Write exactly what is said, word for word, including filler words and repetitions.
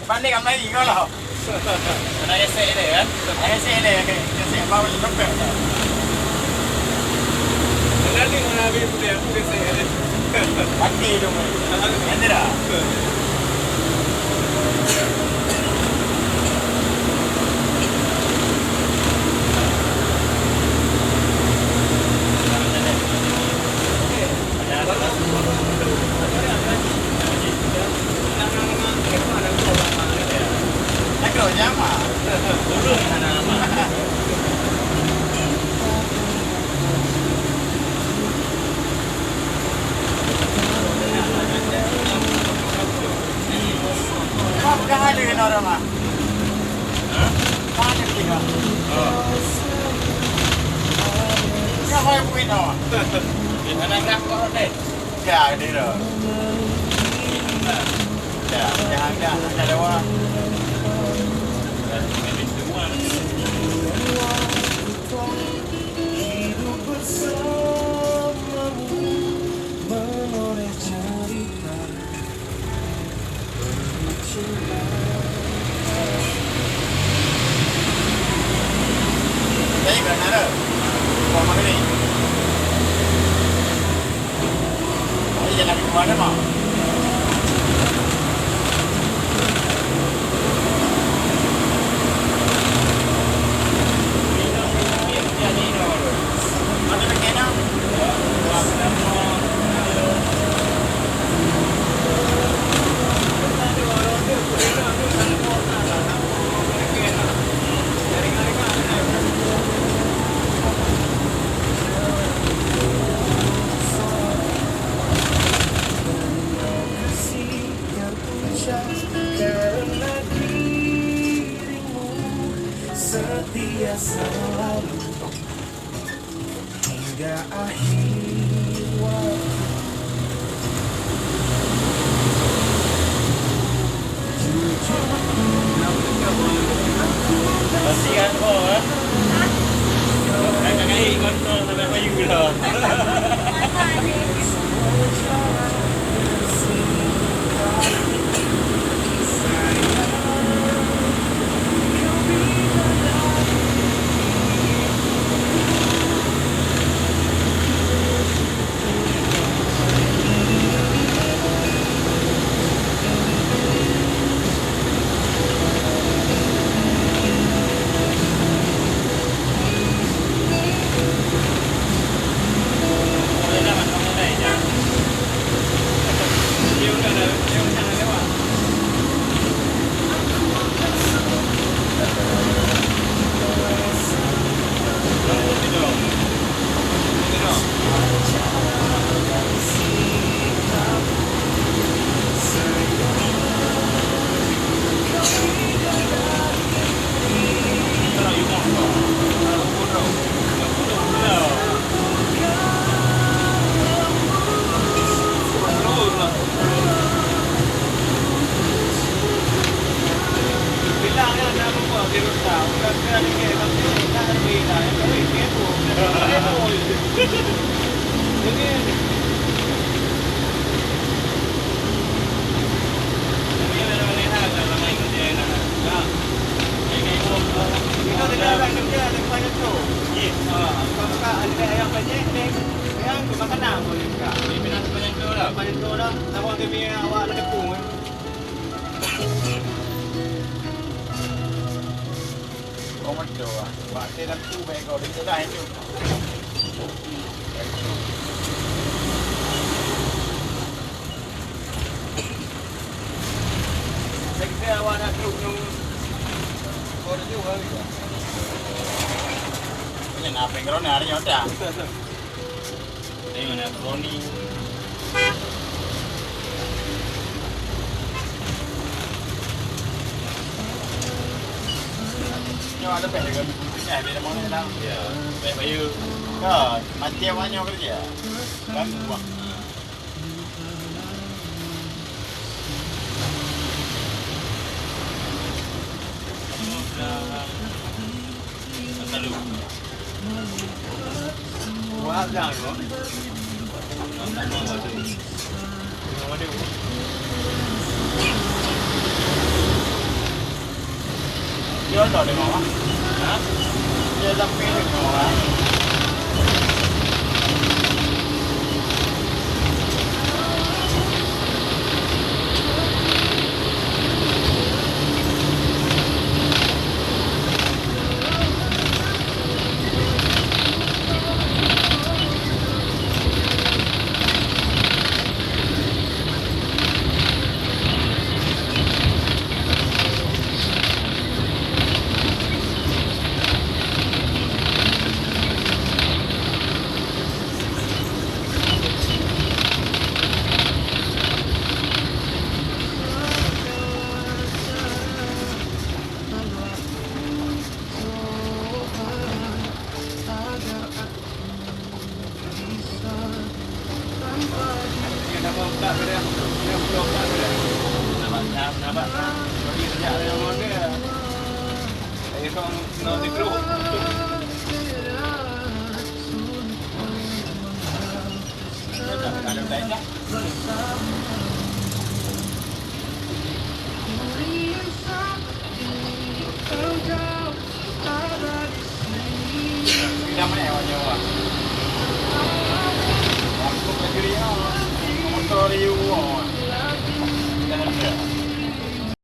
Balik ka Melayu kau lah. Kena gesek dia, kan? Kena gesek dia, kan? Gesek bawah tu dompet. Kena ni mana habis dia, aku gesek dia. Mati tu, man. Nanti dah. Ya, dia dah. Ya, jangan, jangan, jangan lewat. Setia selalu hingga akhir waktu. Jujur, aku tak pernah. Kasihan kau, eh. Hah? Kakak kali kontrol sampai bayu lah. Awak nak trok nyoe. Baru jauh hari dah. Ini nak apa yang corona hari nyoe dah? Ini mana corona? Nyoe ada peh dengan bibit ni, ada nama ni dah. Ya, baik bayu. Kan, mati awak nyoe kerja. Kan buah.